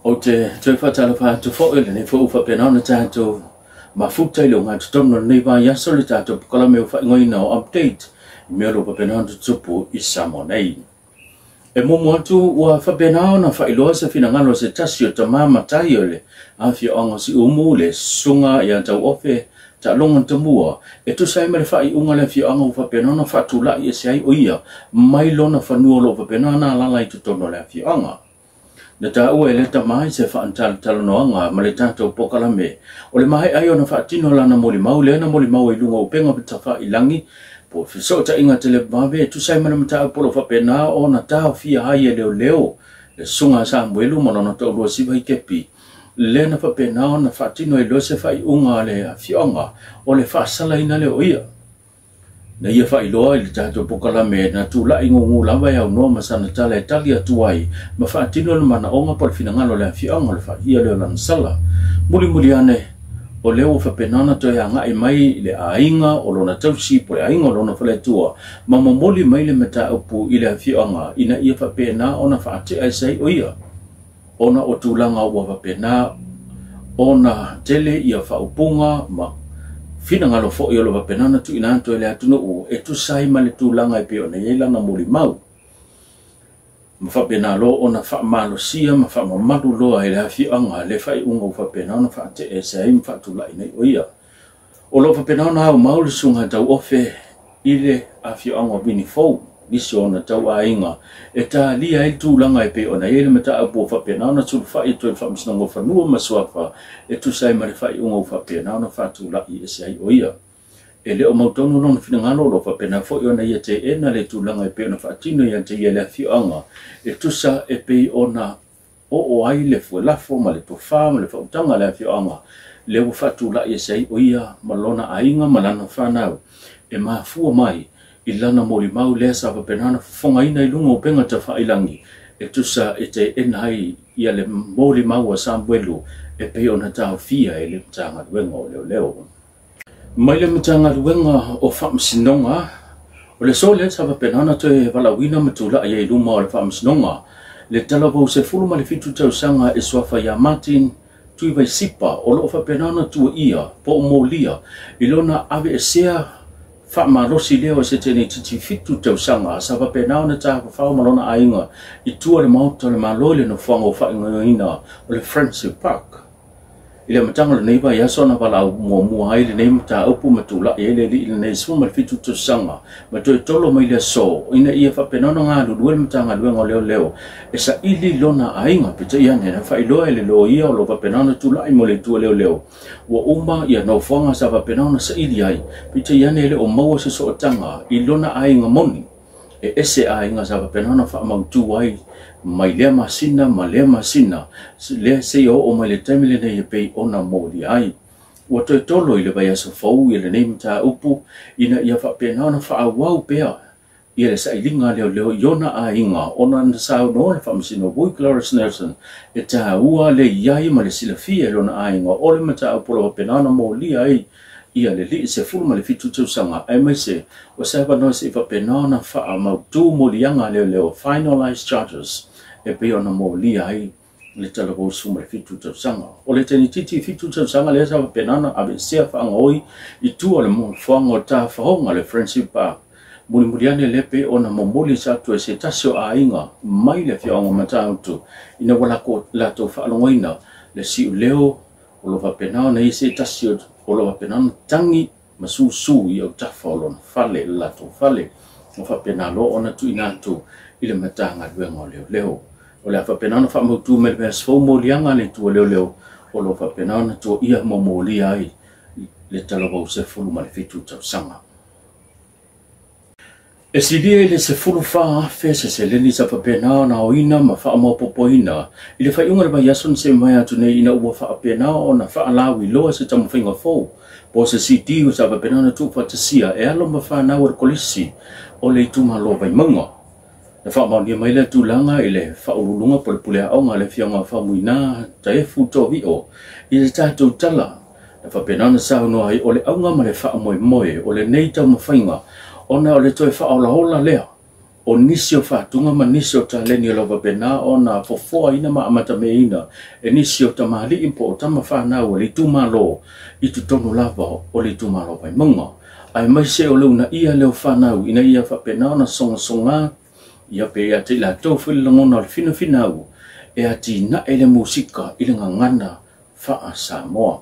Ou te toe faatalofa atu foi i lenei foi ua faapena ona tatou mafuta i le ogatotonu o lenei vaiaso le tatou polokalame o faaigoaina o Update i mea o lo o faapena ona tutupu i Samoa nei. E muamua atu ua faapena ona faailoa se finagalo o se tasi o tama matai o le afioaga o Siumu, le Susuga ia Tauofe Taaloga Tamua, e tusa ai ma le faaiuga a le afioaga ua faapena ona faatulai ese ai o ia mai lona fanua o lo o faapena ona alaala i totonu o le afioaga. Na taua e lea tama i se faatalatalanoaga ma le tatou polokalame o le maea ai ona faatino lana molimau lea na molimau ai i luga o upega tafailangi po o fesootaiga televavave e tusa ai ma le mataupu o lo o faapena ona taofia ai e leoleo le Susuga a Samuelu ma lona toalua Siva Ikepi, lea na faapena ona faatino ai loa se faaiuga a le afioaga o le faasalaina lea o ia. Na ia faailoa i le tatou polokalame na tulai gugu lava e aunoa ma sana tala e tali atu ai ma faatino le manaoga po o le finagalo o le afioaga o le faia lea o lana sala. Mulimuli ane, o lea ua faapena ona toe agai mai i le aiga o lona tausi po o le aiga o lona faletua ma momoli mai le mataupu i le afioaga ina ia faapena ona faatea ese ai o ia, ona o tulaga ua faapena ona tele ia faaupuga ma finagalo foi o lo o faapena ona tuuina atu e le atunuu e tusa ai ma le tulaga e pei ona i ai lana molimau, ma faapena loa ona faamalosia ma faamamalu loa e le afioaga le faaiuga ua faapena ona faatea ese ai ma faatulai nei o ia. O lo o faapena ona aumau le Susuga Tauofe i le afioaga o Vinifou, nisi o ona tauaiga e talia ai le tulaga e pei ona i ai le mataupu ua faapena ona sulufai atu ai le Faamasinoga o Fanua ma Suafa e tusa ai ma le faaiuga ua faapena ona faatulai ese ai o ia. E le o mautonu lona finagalo, o lo o faapena foi ona ia teena le tulaga e pei ona faatino ia te ia le afioaga e tusa e pei ona oo ai le fuelafo ma le tofa ma le faautaga a le afioaga lea ua faatulai ese ai o ia ma lona aiga ma lana fanau e mafua mai i lana molimau lea sa faapena ona fofogaina i luga o upega tafailangi e tusa e teena ai ia le molimau a Samuelu e pei ona taofia e le Matagaluega o Leoleo. Mai le Matagaluega o Faamasinoga, o le aso lea sa faapena ona toe valaauina ma tulai ai i luma o le Faamasinoga le talavou 17 tausaga e suafa ia Martin Tuivaisipa o lo o faapena ona tuuaia po o molia i lona aveesea faamalosi lea o se teineitiiti 7 tausaga sa faapena ona tafafao ma lona aiga i tua o le Maota o le Malo i le nofoaga o faaigoaina o le Friendship Park. I le amataga o lenei vaiaso na valaau muamua ai lenei mataupu ma tulai ai le alii lenei 17 tausaga ma toe tolo mai le aso ina ia faapena ona galulue le Matagaluega o Leoleo e saili lona aiga. Peitai ane na faailoa e le loia o lo o faapena ona tulai mo le itu a leoleo ua uma ia nofoaga sa faapena ona saili ai, peitai ane e le o maua se sootaga i lona aiga moni e ese aiga sa faapena ona faamautu ai mai lea masina ma lea masina lea seia oo mai le taimi lenei e pei ona molia ai. Ua toe tolo i le vaiaso fou ia lenei mataupu ina ia faapena ona faaauau pea ia le sailiga a leoleo i ona aiga ona na saunoa le Faamasino Vui Clarice Nelson e taua le i ai ma le silafia e lona aiga o le mataupu o lo o faapena ona molia ai ia le lii 17 tausaga aemaise o se avanoa se'i faapena ona faamautu moliaga a leoleo, finalized charges, e pei ona molia ai le talavou 17 tausaga. O le teineitiiti 7 tausaga lea sa faapena ona aveesea faagaoi i tua o le nofoaga o tafaoga le Friendship Park. Mulimuli ane lea pei ona momoli sa atu e se tasi o aiga mai le afioaga o Matautu ina ua latou faalogoina le siuleo o lo o faapena ona i ai se tasi o lo o faapena ona tagi ma susu i autafa o lona fale, le latou fale, ua faapena loa ona tuuina atu i le Matagaluega o Leoleo. O le a faapena ona faamautu mai le vaiaso fou moliaga a le itu a leoleo o lo o faapena ona tuuaia ma molia ai le talavou 17 tausaga. E silia i le 14,000 se seleni sa faapena ona aoina ma faamaopoopoina i le faaiuga o le vaiaso na se'i mai atu nei ina ua faapena ona faalauiloa se taumafaiga fou po o se CD sa faapena ona tuufaatasia e alo ma fanau a le Kolisi o le itumalo Vaimauga. Na faamaonia mai lea tulaga i le faauluuluga po o le pule aoga a le Afioga Faumuina Taefu Tovio i le tatou tala na faapena ona saunoa ai o le auga ma le faamoemoe o lenei taumafaiga ona o le toe faaolaola lea O nisi o faatuga ma nisi o taleni o lo o faapena ona fofoaina ma amatameaina e nisi o tamalii po o tama fanau a le itumalo i totonu lava o le itumalo Vaimauga. Aemaise o le uunaia lea o fanau ina ia faapena ona sogasoga ia pe ia te i latou foi le lagona o le finafinau e atinae le musika i le gagana faa-Samoa.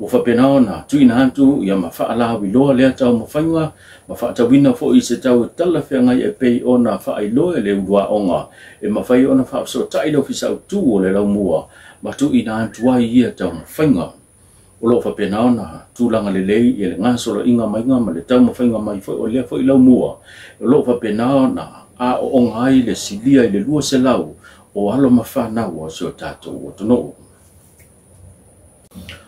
Ua faapena ona tuuina atu ia ma faalauiloa lea taumafaiga ma faatauina foi i se tau e talafeagai e pei ona faailoa e le uluaoga e mafai ona faafesootai le Ofisa Autu o le Laumua ma tuuina atu ai ia taumafaiga. O lo o faapena ona tulaga lelei i le gasoloiga maiga ma le taumafaiga mai foi o lea foi laumua o lo o faapena ona aooga ai le silia i le 200 o alo ma fanau o si o tatou atunuu.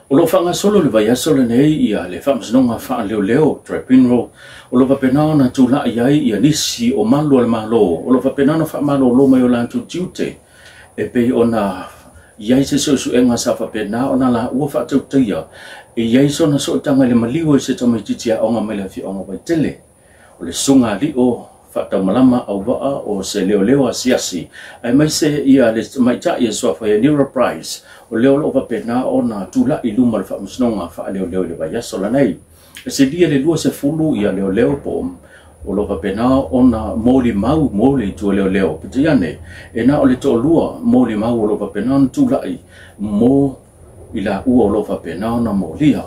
O lo o faagasolo le vaiaso lenei ia le Faamasinoga Faaleoleo, Tribunal, o lo o faapena ona tulai ai ia nisi o malu o le Malo, o lo o faapena ona faamalolo mai o latou tiute e pei ona i ai se suesuega sa faapena ona laua faatautaia e i ai sona sootaga i le maliu e se tamaitiiti aoga mai le afioaga Vaitele. O le susuga alii faataumalama auvaa o se leoleo asiasi, aemaise ia le tamaitai e suafa ia Nira Price, o lea o lo o faapena ona tulai i luma o le Faamasinoga Faaleoleo i le vaiaso lenei. E silia le 20 ia leoleo po o lo o faapena ona molimau mo le itu leoleo. Peitai ane, e na o le toalua molimau o lo o faapena ona tulai mo i laua o lo o faapena ona molia.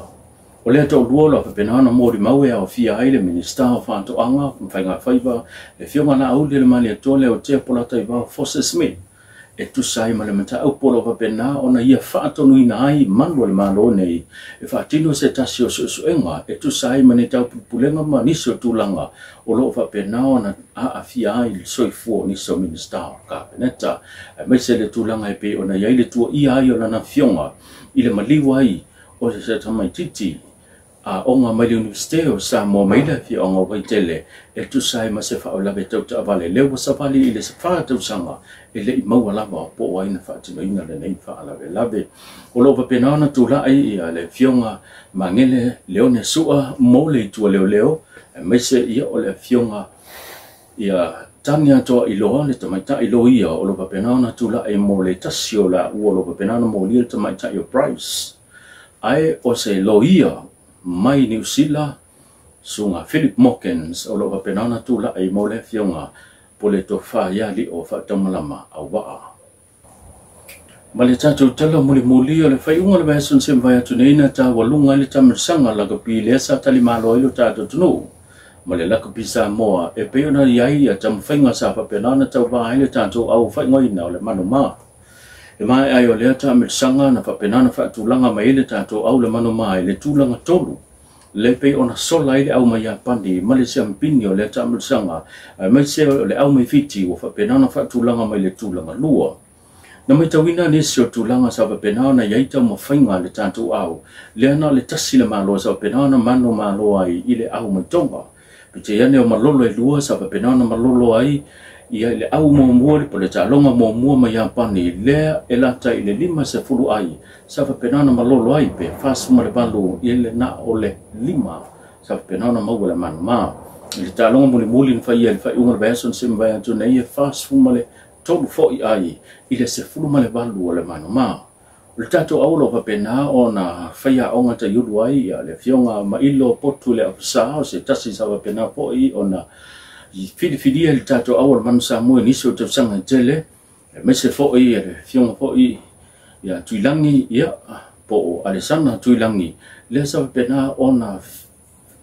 O lea toalua o lo o faapena ona molimau e aofia ai le Minisita o Faatoaga ma Faigafaiva, le Afioga Laaulialemalietoa Leotea Polataivao Fosi Smith, e tusa ai ma le mataupu o lo o faapena ona ia faatonuina ai malu o le Malo nei e faatino se tasi o suesuega e tusa ai ma ni taupulepulega ma nisi o tulaga o lo o faapena ona aafia ai le soifua o nisi o Minisita o le Kapeneta, aemaise le tulaga e pei ona i ai le tuuaia ai o lana afioga i le maliu ai o se tamaitiiti aoga mai le Iunivesite o Samoa mai le afioaga o Vaitele e tusa ai ma se faalavelave tau taavale lea ua savali i le 4 tausaga e le i maua lava po o ai na faatinoina lenei faalavelave. O lo o faapena ona tulai ia le afioga Magele Leone Sua mo le itu leoleo, aemaise ia o le afioga ia Tania Toailoa le tamaitai loia o lo o faapena ona tulai mo le tasi o laua o lo o faapena ona molia le tamaitai o Price. Ae o se loia mai Niu Sila, susuga Philip Morkins, o lo o faapena ona tulai mo le afioga po le tofa ia alii o faataumalama auvaa. Ma le tatou tala mulimuli o le faaiuga o le vaiaso na se mavae atu nei na taualuga ai le tamilosaga lakapi lea sa talimalo ai lo tatou atunuu ma le lakapi Samoa e pei ona i ai ia taumafaiga sa faapena ona tauvā ai le tatou au faaigoaina o le manumā. E maea ai o lea tamilosaga na faapena ona faatulaga mai ai le tatou au le manumā i le tulaga 3 le pei ona sola ai le au mai Iapani ma le siampini o lea tamilosaga, aemaise o le au mai Fiti ua faapena ona faatulaga mai le tulaga 2. Na matauina nisi o tulaga sa faapena ona i ai taumafaiga a le tatou au, lea na o le tasi le Malo sa faapena ona mano malo ai i le au mai Tonga. Peitai ane o malolo e lua sa faapena ona malolo ai ia i le au muamua po o le taaloga muamua mai Iapani lea e lata i le 50 ai sa faapena ona malolo ai pe 48 i le na o le 5 sa faapena ona maua le manumā. I le taaloga mulimuli na faia i le faaiuga o le vaiaso na se mavae atu nei e 43 foi ai i le 18 o le manumā. O le tatou au o lo o faapena ona faiaoga taiulu ai ia le afioga Mailo Potu le Afasa o se tasi sa faapena foi ona filifilia le tatou au o le Manu Samoa i nisi o tausaga e tele, aemaise foi le afioga foi ia Tuilagi ia po o Alesana Tuilagi lea sa faapena ona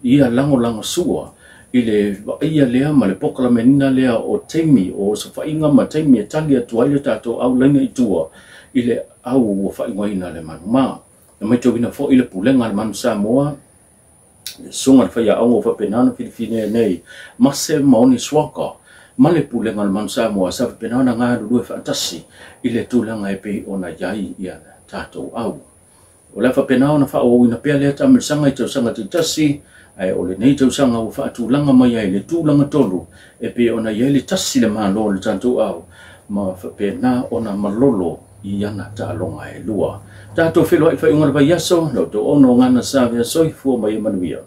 ia lagolago sua i le vaaia lea ma le pokalamenina lea o taimi o osofaiga ma taimi e tali atu ai le tatou au laina i tua i le au ua faaigoaina le manumā. Na matauina foi le pulega a le Manu Samoa le susuga le faiaoga ua faapena ona filifilia nei Mase Maoni Swaka ma le pulega o le Manu Samoa sa faapena ona galulue faatasi i le tulaga e pei ona i ai ia tatou au. O le a faapena ona faaauauina pea lea tamilosaga i tausaga taitasi, ae o lenei tausaga ua faatulaga mai ai le tulaga 3 e pei ona i ai le tasi le Malo o le tatou au ma faapena ona malolo i ana taaloga e lua. Tatou feiloai i le faaiuga o le vaiaso, la outou ono gana sa vea soifua mai e manuia.